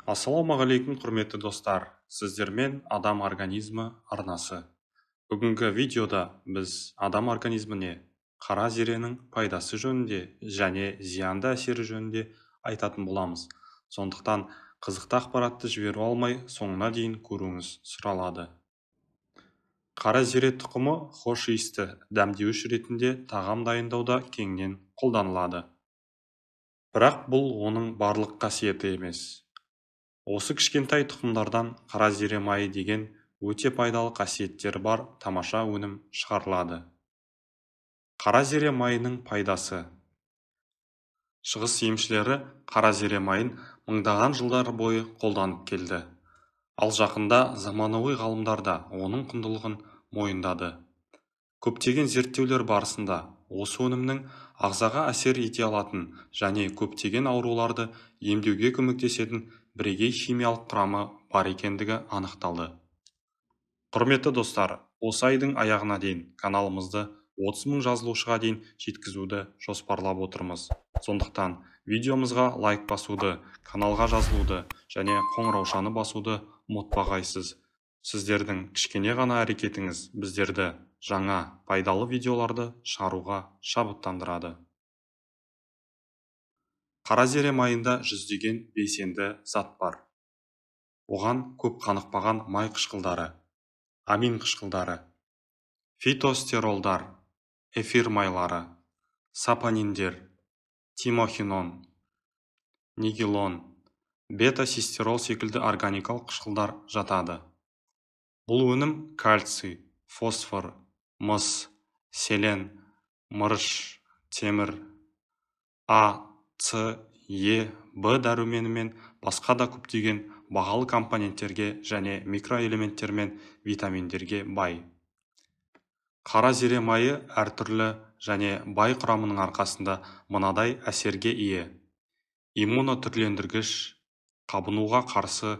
Ассалаумағалейкум, құрметті достар! Сіздермен Адам организмі арнасы. Бүгінгі видеода біз адам организміне қара зеренің пайдасы жөнінде және зиянды әсері жөнінде айтатын боламыз. Сондықтан қызықты ақпаратты жіберіп алмай, соңына дейін көруіңіз сұралады. Қара зере тұқымы хош иісті дәмдеуіш ретінде тағам дайындауда кеңінен қолданылады. Бірақ бұл оның барлық қасиеті емес. Осы кішкентай тұқымдардан қара зере майы деген өте пайдалы қасиеттері бар тамаша өнім шығарылады. Қара зере майының пайдасы. Шығыс емшілері қара зере майын мыңдаған жылдар бойы қолданып келді. Ал жақында заманауи ғалымдар да оның құндылығын мойындады. Көптеген зерттеулер барысында осы өнімнің ағзаға әсер ете алатын және көптеген ауруларды емдеуге көмектесетін бірегей химиялық құрамы бар екендігі анықталды. Құрметті достар, осы айдың аяғына дейін каналымызды 30 мың жазылушыға дейін жеткізуді жоспарлап отырмыз. Сондықтан видеомызға лайк басуды, каналға жазылуды және қоңыраушаны басуды ұмытпағайсыз. Сіздердің кішкене ғана әрекетіңіз біздерді жаңа пайдалы видеоларды шығаруға шабыттандырады. Қара зере майында жүздеген белсенді зат бар. Оған көп қанықпаған май қышқылдары, амин қышқылдары, фитостеролдар, эфир майлары, сапониндер, тимохинон, нигелон, бета-систерол секілді органикалық қышқылдар жатады. Бұл өнім кальций, фосфор, мыс, селен, мырыш, темір, А, С, Е, Б дәруменімен басқа да көптеген бағалы компоненттерге және микроэлементтер мен витаминдерге бай. Қара зере майы әртүрлі және бай құрамының арқасында мынадай әсерге ие: иммунотүрлендіргіш, қабынуға қарсы,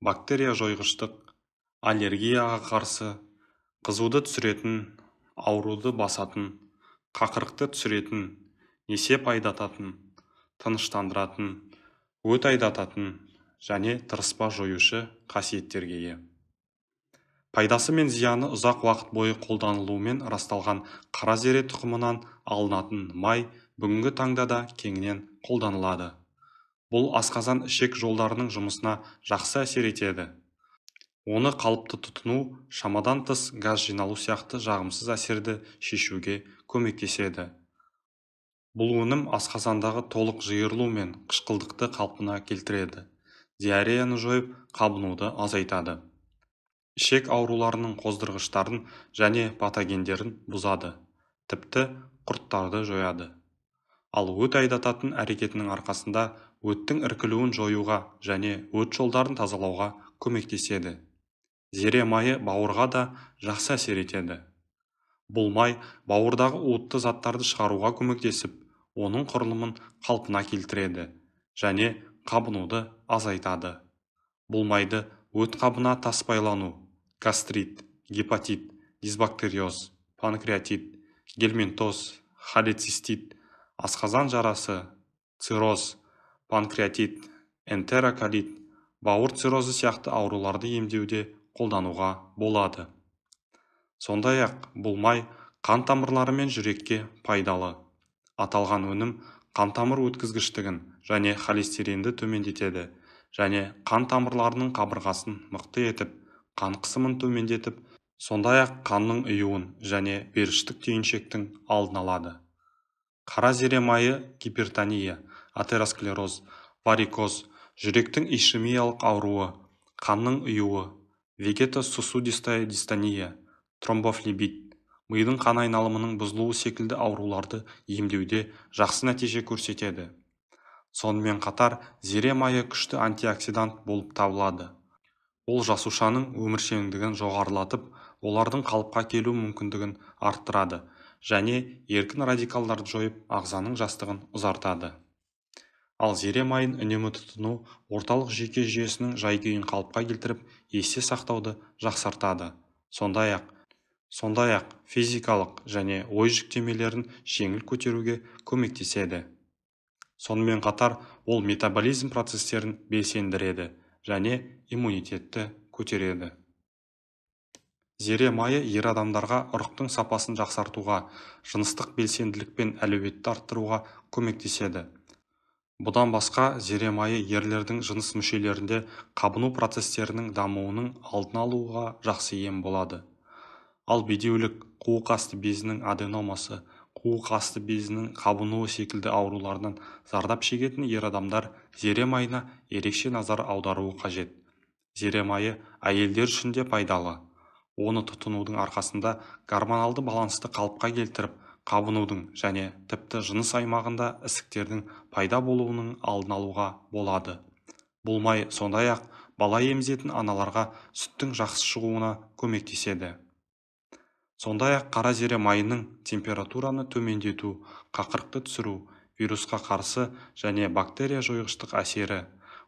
бактерия жойғыштық, аллергияға қарсы, қызуды түсіретін, ауруды басатын, қақырықты түсіретін, несеп айдататын, тыныштандыратын, өт айдататын және тырыспа жоюшы қасиеттерге ие. Пайдасы мен зияны ұзақ уақыт бойы қолданылуымен расталған қара зере тұқымынан алынатын май бүгінгі таңда да кеңінен қолданылады. Бұл асқазан ішек жолдарының жұмысына жақсы әсер етеді. Оны қалыпты тұтыну шамадан тыс газ жиналу сияқты жағымсыз әсерді шешуге көмектеседі. Бұл өнім асқазандағы толық жиырылу мен қышқылдықты қалпына келтіреді, диареяны жойып, қабынуды азайтады. Ішек ауруларының қоздырғыштарын және патогендерін бұзады, тіпті құрттарды жояды. Ал өт айдататын әрекетінің арқасында өттің іркілуін жоюға және өт жолдарын тазалауға көмектеседі. Зере майы бауырға да жақсы әсер етеді. Бұл май бауырдағы уытты заттарды шығаруға көмектесіп, оның құрылымын қалпына келтіреді және қабынуды азайтады. Бұл майды өт қабына тас байлану, гастрит, гепатит, дисбактериоз, панкреатит, гельминтоз, холецистит, асқазан жарасы, цирроз, панкреатит, энтероколит, бауыр циррозы сияқты ауруларды емдеуде қолдануға болады. Сондай-ақ бұл май қан тамырлары мен жүрекке пайдалы. Аталған өнім қан тамыр өткізгіштігін және холестеринді төмендетеді және қан тамырларының қабырғасын мықты етіп, қан қысымын төмендетіп, сондай-ақ қанның ұюын және беріштік түйіншектің алдын алады. Қара зере майы гипертония, атеросклероз, варикоз, жүректің ишемиялық ауруы, қанның ұюы, вегетососудистая дистония, тромбофлебит, мидың қан айналымының бұзылуы секілді ауруларды емдеуде жақсы нәтиже көрсетеді. Сонымен қатар зере майы күшті антиоксидант болып табылады. Ол жасушаның өміршеңдігін жоғарылатып, олардың қалыпқа келу мүмкіндігін арттырады және еркін радикалдарды жойып, ағзаның жастығын ұзартады. Ал зере майын үнемі тұтыну орталық жүйке жүйесінің жай-күйін қалыпқа келтіріп, есте сақтауды жақсартады. Сондай-ақ физикалық және ой жүктемелерін жеңіл көтеруге көмектеседі. Сонымен қатар ол метаболизм процестерін белсендіреді және иммунитетті көтереді. Зере майы ер адамдарға ұрықтың сапасын жақсартуға, жыныстық белсенділік пен әлеуетті арттыруға көмектеседі. Бұдан басқа, зере майы ерлердің жыныс мүшелерінде қабыну процестерінің дамуының алдын алуға жақсы ем болады. Ал бедеулік, қуық асты безінің аденомасы, қуық асты безінің қабынуы секілді аурулардан зардап шегетін ер адамдар зере майына ерекше назар аударуы қажет. Зере майы әйелдер үшін де пайдалы. Оны тұтынудың арқасында гормоналды балансты қалыпқа келтіріп, қабынудың және тіпті жыныс аймағында ісіктердің пайда болуының алдын алуға болады. Бұл май сондай-ақ бала емізетін аналарға сүттің жақсы шығуына көмектеседі. Сондай-ақ қара зере майының температураны төмендету, қақырықты түсіру, вирусқа қарсы және бактерия жойғыштық әсері,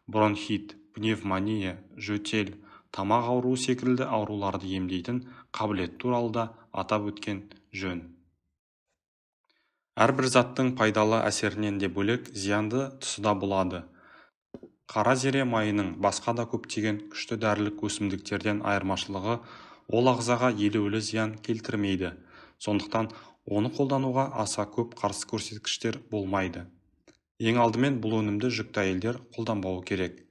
бронхит, пневмония, жөтел, тамақ ауруы секілді ауруларды емдейтін қабілеті туралы да атап өткен жөн. Әрбір заттың пайдалы әсерінен де бөлек зиянды тұсы да болады. Қара зере майының басқа да көптеген күшті дәрілік өсімдіктерден айырмашылығы ол ағзаға елеулі зиян келтірмейді. Сондықтан оны қолдануға аса көп қарсы көрсеткіштер болмайды. Ең алдымен бұл өнімді жүкті әйелдер қолданбауы керек.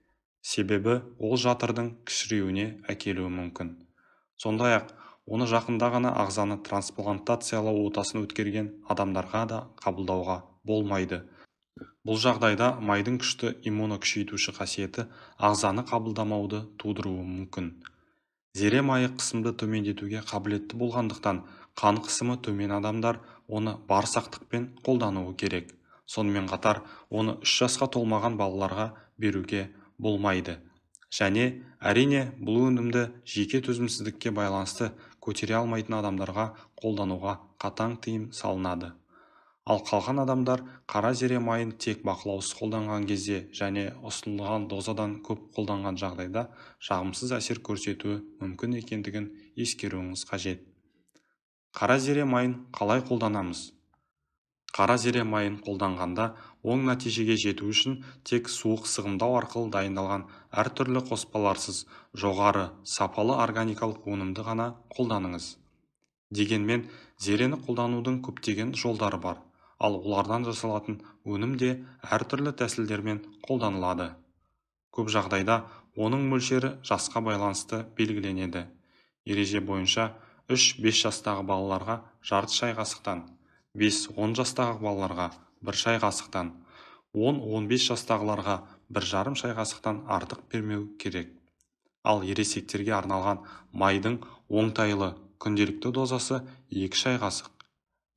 Себебі ол жатырдың кішіреуіне әкелуі мүмкін. Сондай-ақ оны жақында ғана ағзаны трансплантациялау отасын өткерген адамдарға да қабылдауға болмайды. Бұл жағдайда майдың күшті иммунокүшейтуші қасиеті ағзаны қабылдамауды тудыруы мүмкін. Зере майы қысымды төмендетуге қабілетті болғандықтан қан қысымы төмен адамдар оны бар сақтықпен қолдануы керек. Сонымен қатар оны 3 жасқа толмаған балаларға беруге болмайды. Және әрине бұл өнімді жеке төзімсіздікке байланысты көтере алмайтын адамдарға қолдануға қатаң тыйым салынады. Ал қалған адамдар қара зере майын тек бақылаусыз қолданған кезде және ұсынылған дозадан көп қолданған жағдайда жағымсыз әсер көрсетуі мүмкін екендігін ескеруіңіз қажет. Қара зере майын қалай қолданамыз? Қара зере майын қолданғанда оң нәтижеге жету үшін тек суық сығымдау арқылы дайындалған әртүрлі қоспаларсыз жоғары сапалы органикалық өнімді ғана қолданыңыз. Дегенмен зерені қолданудың көптеген жолдары бар, ал олардан жасалатын өнім де әртүрлі тәсілдермен қолданылады. Көп жағдайда оның мөлшері жасқа байланысты белгіленеді. Ереже бойынша 3-5 жастағы балаларға жарты шай қасықтан, 5-10 жастағы балаларға 1 шай қасықтан, 10-15 жастағыларға 1,5 шай қасықтан артық бермеу керек. Ал ересектерге арналған майдың оңтайлы күнделікті дозасы 2 шай қасық.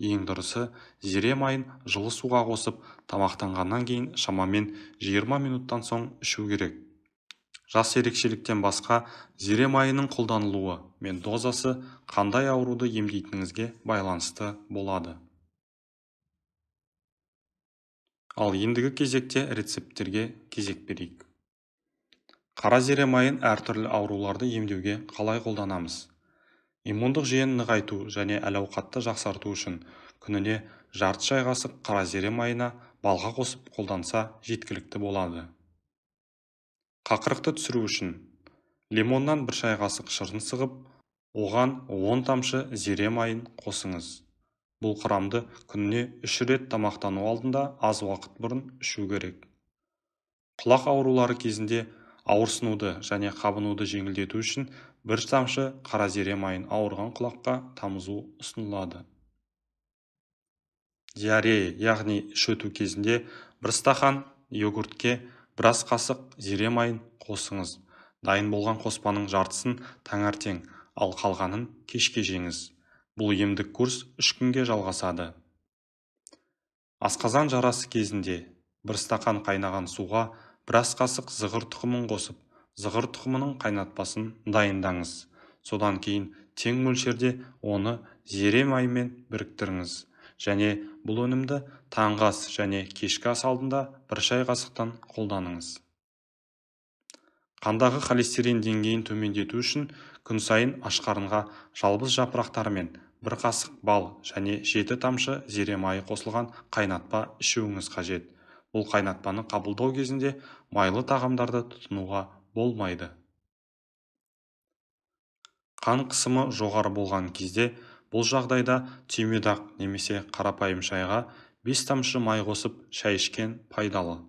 Ең дұрысы, зере майын жылы суға қосып, тамақтанғаннан кейін шамамен 20 минуттан соң ішу керек. Жас ерекшеліктен басқа, зере майының қолданылуы мен дозасы қандай ауруды емдейтініңізге байланысты болады. Ал ендігі кезекте рецепттерге кезек берейік. Қара зере майын әртүрлі ауруларды емдеуге қалай қолданамыз? Иммундық жүйені нығайту және әл-ауқатты жақсарту үшін күніне жарты шай қасық қара зере майына балға қосып қолданса жеткілікті болады. Қақырықты түсіру үшін лимоннан 1 шай қасық шырын сығып, оған 10 тамшы зере майын қосыңыз. Бұл құрамды күніне 3 рет тамақтану алдында аз уақыт бұрын ішу керек. Құлақ аурулары кезінде ауырсынуды және қабынуды жеңілдету үшін 1 тамшы қара зере майын ауырған құлаққа тамызу ұсынылады. Диарея, яғни іш өту кезінде 1 стақан йогуртке біраз қасық зере майын қосыңыз. Дайын болған қоспаның жартысын таңертең, ал қалғанын кешке жеңіз. Бұл емдік курс 3 күнге жалғасады. Асқазан жарасы кезінде 1 стақан қайнаған суға біраз қасық зығыр тұқымын қосып, зығыр тұқымының қайнатпасын дайындаңыз. Содан кейін тең мөлшерде оны зере майымен біріктіріңіз. Және бұл өнімді таңғы ас және кешкі ас алдында 1 шай қасықтан қолданыңыз. Қандағы холестерин деңгейін төмендету үшін күн сайын ашқарынға жалбыз жапырақтарымен 1 қасық бал және 7 тамшы зере майы қосылған қайнатпа ішуіңіз қажет. Бұл қайнатпаны қабылдау кезінде майлы тағамдарды тұтынуға болмайды. Қан қысымы жоғары болған кезде бұл жағдайда түймедақ немесе қарапайым шайға 5 тамшы май қосып шай ішкен пайдалы.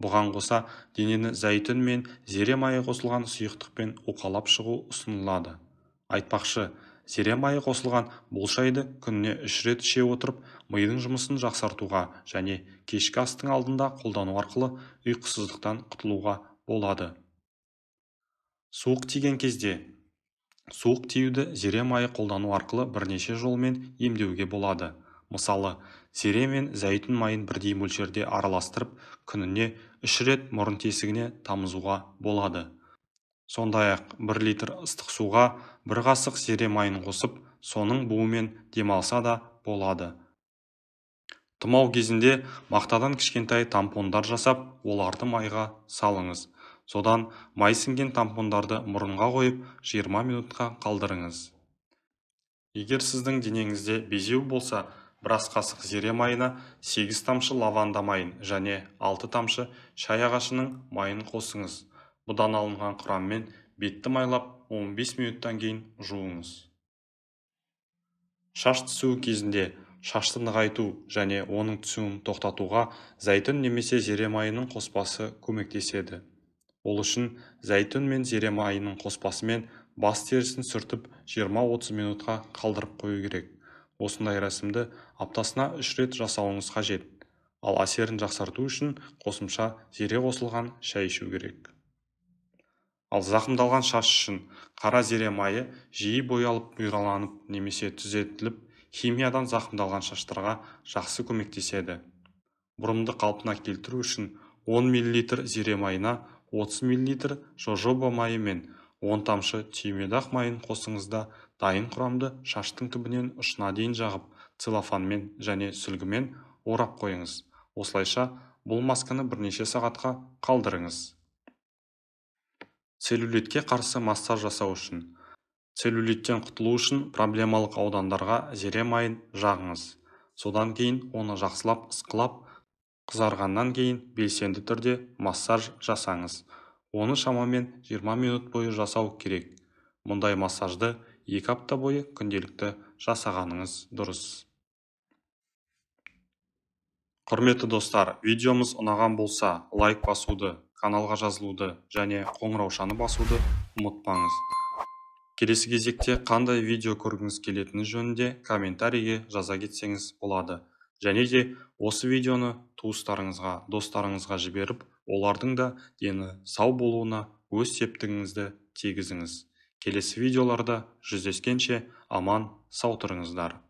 Бұған қоса денені зәйтүн мен зере майы қосылған сұйықтықпен уқалап шығу ұсынылады. Айтпақшы, зере майы қосылған бұл шайды күніне 3 рет іше отырып, мидың жұмысын жақсартуға және кешкі астың алдында қолдану арқылы ұйқысыздықтан құтылуға болады. Суық тиген кезде суық тиюді зере майы қолдану арқылы бірнеше жолмен емдеуге болады. Мысалы, зере мен зәйтүн майын бірдей мөлшерде араластырып, күніне 3 рет мұрын тесігіне тамызуға болады. Сондай-ақ 1 литр ыстық суға 1 қасық зере майын қосып, соның буымен демалса да болады. Тұмау кезінде мақтадан кішкентай тампондар жасап, оларды майға салыңыз. Содан май сіңген тампондарды мұрынға қойып, 20 минутқа қалдырыңыз. Егер сіздің денеңізде безеу болса, бір ас қасық зере майына 8 тамшы лаванда майын және 6 тамшы шай ағашының майын қосыңыз. Бұдан алынған құраммен бетті майлап 15 минуттан кейін жуыңыз. Шаш түсуі кезінде шашты нығайту және оның түсуін тоқтатуға зәйтүн немесе зере майының қоспасы көмектеседі. Ол үшін зәйтүн мен зере майының қоспасымен бас терісін сүртіп 20-30 минутқа қалдырып қою керек. Осындай рәсімді аптасына 3 рет жасауыңыз қажет. Ал әсерін жақсарту үшін қосымша зере қосылған шай ішу керек. Ал зақымдалған шаш үшін қара зере майы жиі боялып, бұйраланып немесе түзетіліп, химиядан зақымдалған шаштарға жақсы көмектеседі. Бұрымды қалпына келтіру үшін 10 мл зере майына 30 мл жожоба майы мен 10 тамшы түймедақ майын қосыңыз да, дайын құрамды шаштың түбінен ұшына дейін жағып, целлофанмен және сүлгімен орап қойыңыз. Осылайша бұл масканы бірнеше сағатқа қалдырыңыз. Целлюлитке қарсы массаж жасау үшін. Целлюлиттен құтылу үшін проблемалық аудандарға зере майын жағыңыз. Содан кейін оны жақсылап ысқылап, қызарғаннан кейін белсенді түрде массаж жасаңыз. Оны шамамен 20 минут бойы жасау керек. Мұндай массажды 2 апта бойы күнделікті жасағаныңыз дұрыс. Құрметті достар, видеомыз ұнаған болса, лайк басуды, каналға жазылуды және қоңыраушаны басуды ұмытпаңыз. Келесі кезекте қандай видео көргіңіз келетіні жөнінде комментарийге жаза кетсеңіз болады. Және де осы видеоны туыстарыңызға, достарыңызға жіберіп, олардың да дені сау болуына өз септігіңізді тигізіңіз. Келесі видеоларда жүздескенше аман сау тұрыңыздар.